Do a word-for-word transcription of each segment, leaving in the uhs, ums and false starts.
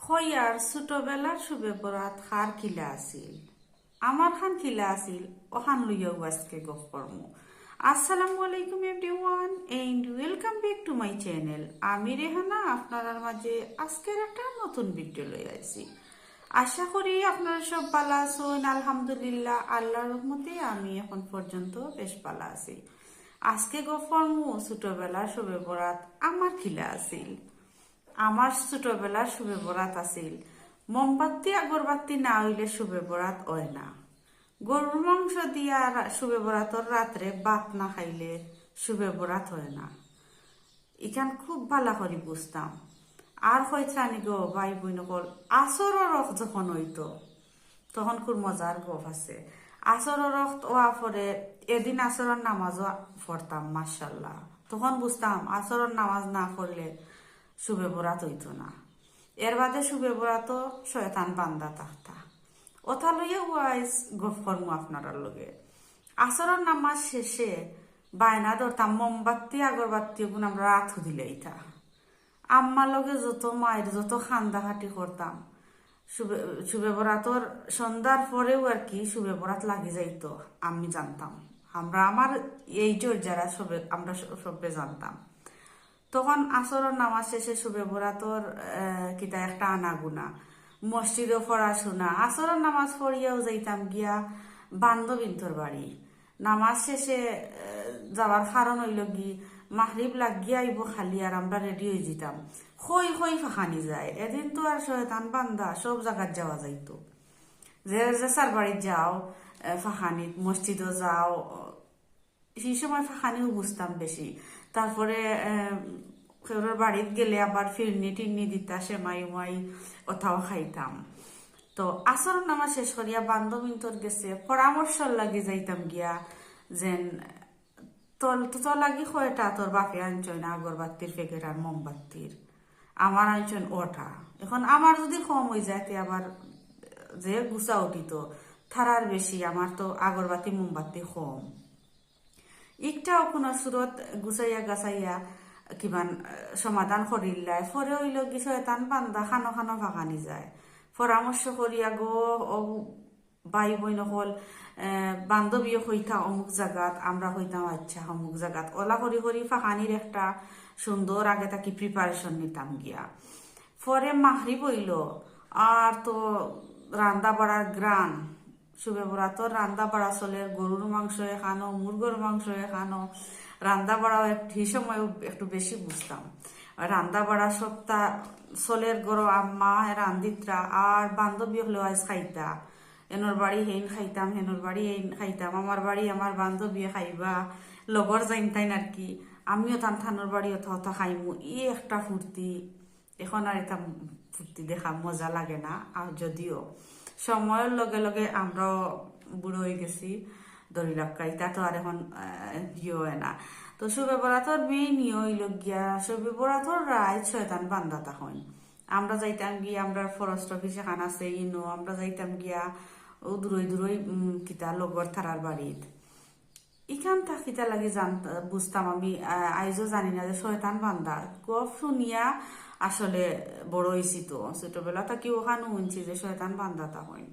কইয়ার ছোটবেলার শবে বরাত কার কিলা আছিল, আমার খান কিলা আছিল, অখান লইয়াউ আজকে গফ করমু। আসসালামু আলাইকুম everyone and welcome back to my channel। আমি রেহানা আপনারার মাঝে আজকের একটা নতুন ভিডিও লই আইছি। আশা করি আপনারা সব ভালা আছইন। আলহামদুলিল্লাহ, আল্লাহর রহমতে আমি এখন পর্যন্ত বেশ ভালা আছি। আজকে গফ করমু ছোটবেলার শবে বরাত আমার কিলা আছিল। আমার ছোটবেলার শবে বরাত আছিল, মোমবাতি আগরবাতি না অইলে শবে বরাত অয় না। গরুর মাংস দিয়া রা-, শবে বরাতর রাত্রে ভাত না খাইলে শবে বরাত অয় না। ইখান খুব ভালা করি বুঝতাম। আর কইত্রানি গো ভাই বইন অকল, আসরর অক্ত যখন অইতো, তখন খুব মজার গফ আছে। আসরর অক্ত অওয়া পরে এদিন আসরর নামাজও পড়তাম, মাশাআল্লাহ। তখন বুঝতাম আসরর নামাজ না পড়লে শবে বরাত অইতো না। এর বাদে শবে বরাতো শয়তান বান্দা থাকতা। অতা লইয়াউ আইজ গফ করমু আপনারার লগে। আসরর নামাজ শেষে বায়না ধরতাম মোমবাতি আগরবাতি অগুন আমরার আতো দিলাইতা। আম্মার লগে যত মাইর, যত কান্দাকাটি করতাম, শবে, শবে বরাতর সন্ধ্যার পরেউ আর কি শবে বরাত লাগি যাইতো, আমি জানতাম। আমরা, আমার age-র যারা শবে, আমরা স-, সবে জানতাম। তখন আসরর নামাজ শেষে শবে বরাতর, আহ, কিতা একটা আনাগুনা, মসজিদো পড়াশুনা, আসরর নামাজ পড়িয়াউ যাইতাম গিয়া বান্ধবিন্তর বাড়ি। নামাজ শেষে, আহ, যাওয়ার কারণ অইলো গি, মাগরিব লাগিয়া আইবো খালি আর আমরা ready অইযিতাম। কই কই ফাঁকানি যায়। এদিন তো আর শয়তান বান্দা, সব জাগাত যাওয়া যাইতো। যে যে যার বাড়িত যাও, আহ, ফাঁকানিত, মসজিদো যাও, সেই সময় ফাঁকানিউ বুঝতাম বেশি। তারপরে, আহ, কেউরর বাড়িত গেলে আবার ফিরনি টিরনি দিতা, সেমাই উমাই, অতাও খাইতাম। তো আসরর নামাজ শেষ করিয়া বান্ধবিন্তর গেছে পরামর্শর লাগি যাইতাম গিয়া, যেন তোর, তো তোর লাগি কয়টা তোর বাপে আনছইন আগরবাতির প্যাকেট আর মোমবাতির, আমার আনছইন অটা। এখন আমার যুদি কম অইযায়, তে আবার যে গুছা উঠিতো, তারার বেশি, আমার তো আগরবাতি মোমবাতি কম। ইকটাও কুনু সুরত গুছাইয়া গাছাইয়া কিমান, আহ, সমাধান করিলাই। পরে অইলো গি শয়তান বান্দা খানো খানো ফাঁকানি যায়। পরামর্শ করিয়া গো, ও ভাই বইন অকল, আহ, বান্ধবিয়ে কইতা অমুক জাগাত, আমরা কইতাম আচ্ছা অমুক জাগাত। অলা করি করি ফাঁকানির একটা সুন্দর আগে থাকি preparation নিতাম গিয়া। পরে মাগরিব অইলো, আর তো রান্দা বাড়ার ঘ্রাণ, শবে বরাতর রান্দা বাড়া চলের, গরুর মাংস এখানো, মুরগর মাংস এখানো, রান্দা বাড়াও এক-, সেই সময় একটু বেশি বুঝতাম। রান্দা বাড়া সবতা চলের, ঘরো আম্মা রান্দিত্রা, আর বান্ধবী অকলেও আইজ খাইতা। এনর বাড়ি হেইন খাইতাম, হেনর বাড়ি হেইন খাইতাম, আমার বাড়ি আমার বান্ধবী খাইবা, লগর যাইন তাইন আর কি। আমিও তান তানর বাড়ি অত অত খাইমু, ই একটা ফুর্তি। এখন আর ইতা ফুর্তি দেখা মজা লাগে না। আর যদিও সময়র লগে লগে আমরাও বুড়া অইগেছি, ধরি লক্কা, ইতা তো আর এখন, আহ, ইয়ে অয় না। তো শবে বরাতর main ইয়ে অইলো গিয়া, শবে বরাতর রাইত শয়তান বান্দা থাকইন। আমরা যাইতাম গিয়া, আমরার forest office এখান আছে, ইনো আমরা যাইতাম গিয়া, ও দূরই দূরই, উম, কিতা লগর তারার বাড়িত। ইখান তা কিতা লাগি জান-, বুঝতাম আমি, আহ, আইজও জানি না যে শয়তান বান্দা। গফ শুনিয়া আসলে বড় অইছি তো, ছোটবেলা থাকি অখানউ হুনছি যে শয়তান বান্দা থাকইন।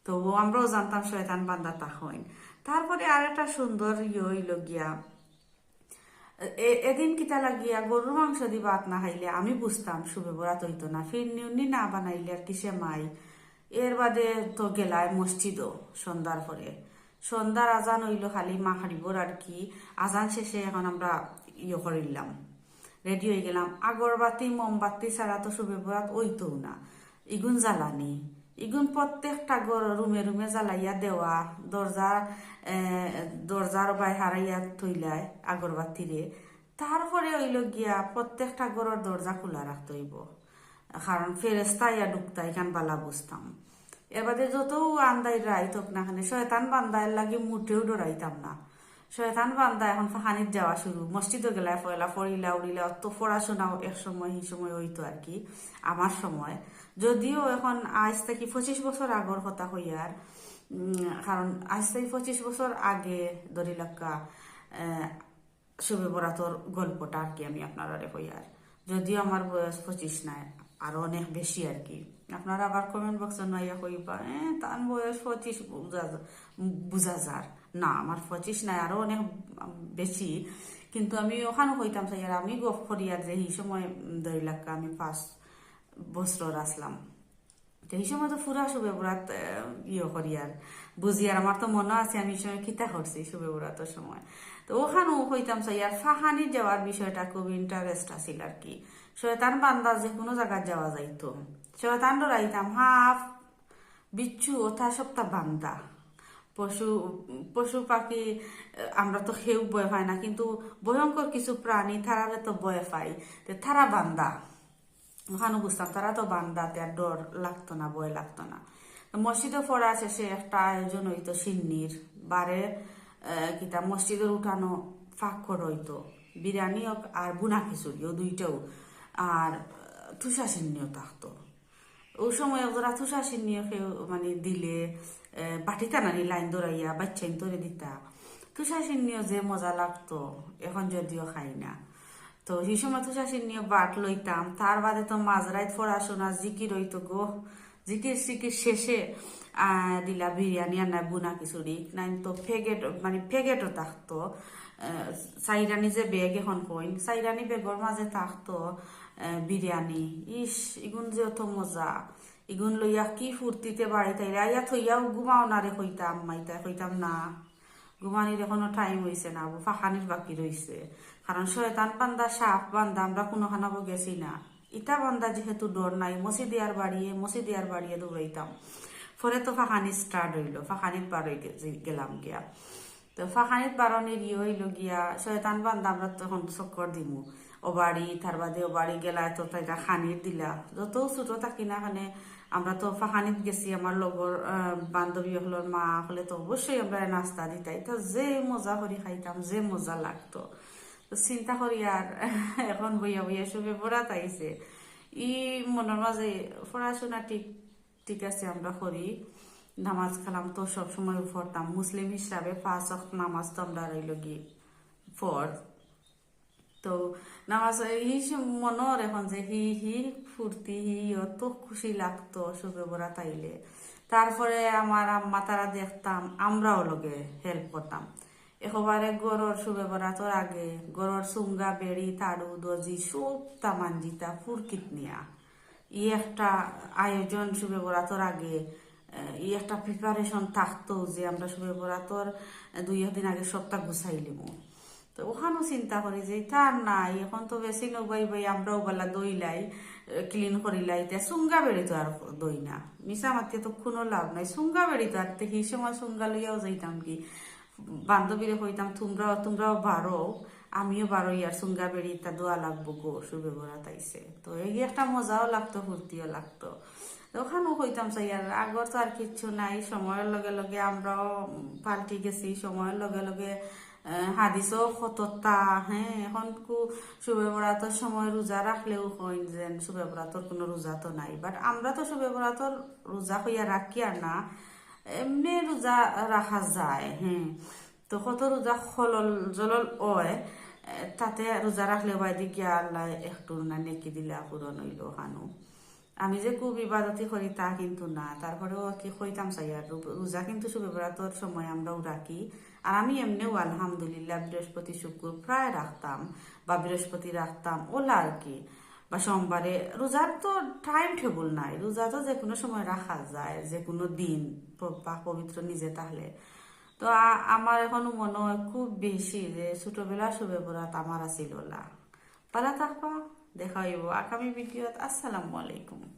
তো ও আমরাও জানতাম শয়তান বান্দা থাকইন। তারপরে আর একটা সুন্দর ইয়ে অইলো গিয়া, এ-, এদিন কিতা লাগিয়া গরুর মাংস দি ভাত না খাইলে আমি বুঝতাম শবে বরাত অইতো না, ফিরনি উন্নি না বানাইলে আর কি সেমাই। এর বাদে তো গেলায় মসজিদও সন্ধ্যার পরে। সন্ধ্যার আজান অইলো খালি মাগরিবর আর কি। আজান শেষে এখন আমরা ইয়ে করিলাম, ready অইগেলাম। আগরবাতি, মোমবাতি ছাড়া তো শবে বরাত অইতোউ না। ইগুন জ্বালানি, ইগুন প্রত্যেকটা ঘর রুমে রুমে জ্বালাইয়া দেওয়া, দরজা, এ, দরজার বায় হারাইয়া থইলায় আগরবাতিরে। তারপরে অইলো গিয়া প্রত্যেকটা ঘরর দরজা খুলা রাখতে অইবো, কারণ ফেরেস্তা আইয়া ঢুকতা, ইখান বালা বুঝতাম। এর বাদে যতউ আন্দাইর রাইত অউক না কেনে, শয়তান বান্দা এর লাগি মুটেও ডরাইতাম না। শয়তান বান্দা এখন ফাঁকানিত যাওয়া শুরু, মসজিদও গেলায় পয়লা, পড়িলা উড়িলা, অত পড়াশুনাও এক সময়, হি সময় অইতো আর কি, আমার সময়। যদিও এখন আইজ থাকি পঁচিশ বছর আগর কথা কইয়ার, উম, কারণ আইজ থাকি পঁচিশ বছর আগে ধরি লক্কা, আহ, শবে বরাতর গল্পটা আর কি আমি আপনারারে কইয়ার। যদিও আমার বয়স পঁচিশ নায়, আরো অনেক বেশি আর কি। আপনারা আবার comment box-ও নাইয়া কইবা, "এ, তান বয়স পঁচিশ বুঝা যা-, বুঝা যার।" না, আমার পঁচিশ নাই, আরো অনেক বেশি। কিন্তু আমি ওখানে কইতাম চাইয়ার, আমি গফ করিয়ার যে এই সময়, উম, ধরি লাক্কা আমি পাঁচ বছর আসলাম। তো এই সময় তো পুরা শবে বরাত, আহ, ইয়ে করিয়ার বুঝিয়ার, আমার তো মনো আছে আমি এই সময় কিতা করছি শবে বরাতর সময়। তো ওখানেও কইতাম চাইয়ার, ফাহানি যাওয়ার বিষয়টা খুব interest আছিল আর কি। শয়তান বান্দা যে কোনো জাগাত যাওয়া যাইতো। শয়তান ডরাইতাম, হাফ, বিচ্ছু, ওটা সবটা বান্দা। পশু, পশু পাখি, আহ, আমরা তো কেউ ভয় পাই না, কিন্তু ভয়ঙ্কর কিছু প্রাণী তারারে তো ভয় পাই। তে তারা বান্দা। ওখানে বুঝতাম, তারা তো বান্দা, তে আর ডর লাগতো না, ভয় লাগতো না। তো মসজিদে পড়া শেষে একটা আয়োজন হইতো শিন্নির, বারে, আহ, কিতা মসজিদর উঠানো ফাঁক করা হইতো, বিরিয়ানি হোক আর বুনা খিচুড়ি, ও দুইটাও, আর, আহ, তুষা শিন্নিও থাকতো। ওই সময় এক জোড়া তুষা শিন্নিও কেউ মানে দিলে, আহ, বাটিত আনানি লাইন ধরাইয়া বাচ্চাইন ধরে দিতা। তুষা শিন্নিও যে মজা লাগতো, এখন যদিও খাই না। তো সেই সময় তুষা শিন্নিও বাট লইতাম, তার বাদে তো মাঝরাইত পড়াশোনা জিকির হইতো গো, জিকির সিকির শেষে, আহ, দিলা বিরিয়ানি আর নাই বুনা খিচুড়ি, নাই তো প্যাকেট, মানে প্যাকেটও থাকতো, আহ, সাইরানি যে ব্যাগ এখন কইন, সাইরানি ব্যাগর মাঝে থাকতো, আহ, বিরিয়ানি। ইস, ইগুন যে অত মজা, ইগুন লইয়া কি ফুর্তিতে বাড়িত আইলে, আইয়া থইয়াও ঘুমাও না রে কইতাম, মাইতায় কইতাম না, ঘুমানির এখনো time হইছে না, ফাঁকানির বাকি রইছে। কারণ শয়তান বান্দা, সাপ বান্দা, আমরা কোনো খানাবো গেছি না। ইটা বান্দা যেহেতু ডর নাই, মসজিদে আর বাড়িয়ে, মসজিদে আর বাড়িয়ে দৌড়াইতাম। পরে তো ফাঁকানি start হইলো, ফাঁকানিত বার হই গে-, গেলাম গিয়া। তো ফাঁকানিত বারনির ইয়ে হইলো গিয়া, শয়তান বান্দা আমরা তখন চক্কর দিমু। ও বাড়ি, তার বাদে ও বাড়ি গেলা, তো তাইরা খানির দিলা। যত ছোট থাকি না কেনে, আমরা তো ফাঁকানিত গেছি, আমার লগর, আহ, বান্ধবী অকলর মা অকলে তো অবশ্যই আমরা নাস্তা দিতা। ইটা যে মজা করি খাইতাম, যে মজা লাগতো। তো চিন্তা করি আর এখন বইয়া বইয়া শবে বরাত আইছে। ই মনর মাঝে পড়াশোনা ঠিক, ঠিক আছে আমরা করি, নামাজ কালাম তো সব সময় পড়তাম, মুসলিম হিসাবে পাঁচ ওয়াক্ত নামাজ তো আমরা রইল গি পড়। তো নামাজ এই সে মনর এখন যে হি হি ফুর্তি, হি অত খুশি লাগতো শবে বরাত আইলে। তারপরে আমার আম্মা তারা দেখতাম, আমরাও লগে help করতাম। একেবারে ঘরর শবে বরাতর আগে ঘরর সুঙ্গা, বেড়ি, তাড়ু, দজি সবতা মাঞ্জিতা ফুরকিত নিয়া। ই একটা আয়োজন শবে বরাতর আগে, আহ, ই একটা preparation থাকতো যে আমরা শবে বরাতর, আহ, দুই একদিন আগে সবতা গুছাইলিমু। তো ওখানও চিন্তা করি যে ইতা আর নাই, এখন তো বেশি নবাই ভাই, আমরাও বালা দইলাই, আহ, clean করিলাই, তে সুঙ্গা বেড়ি তো আর দই না, মিছা মাতিয়ে তো কোনো লাভ নাই। সুঙ্গা বেড়ি তো আর তে সেই সময় সুঙ্গা লইয়াও যাইতাম কি, বান্ধবীরে কইতাম, "তোমরাও, তোমরাও বারো, আমিও বারোই, আর সুঙ্গা বেড়ি ইতা দোয়া লাগবো গো, শবে বরাত আইছে।" তো এই একটা মজাও লাগতো, ফুর্তিও লাগতো। তো ওখানেও কইতাম চাইয়ার, আগর তো আর কিচ্ছু নাই, সময়র লগে লগে আমরাও পাল্টি গেছি, সময়র লগে লগে, আহ, হাদিসও কততা, হ্যাঁ, এখন কু শবে বরাতর সময় রোজা রাখলেও কইন যেন শবে বরাতর কোনো রোজা তো নাই, but আমরা তো শবে বরাতর রোজা কইয়া রাখি আর না, এমনি রোজা রাখা যায়, হ্যাঁ। তো কত রোজা খলল জলল অয়, এ, তাতে রোজা রাখলে বাইদি গিয়া আল্লাহ একটু না নেকি দিলা পূরণ হইল খানু। আমি যে খুব ইবাদতি করি তা কিন্তু না, তারপরেও কি কইতাম চাইয়ার, রো-, রোজা কিন্তু শবে বরাতর সময় আমরাও রাখি। আর আমি এমনিও আলহামদুলিল্লাহ বৃহস্পতি শুক্র প্রায় রাখতাম, বা বৃহস্পতি রাখতাম, ওলা আর কি, বা সোমবারে। রোজার তো time table নাই, রোজা তো যে কোনো সময় রাখা যায়, যে কোনো দিন প-, পাক পবিত্র নিজে তাহলে। তো আ-, আমার এখনো মনে হয় খুব বেশি যে ছোটবেলা শবে বরাত আমার আছিল ওলা। ভালা থাকবা, দেখা হইব আগামী ভিডিওত। আসসালামু আলাইকুম।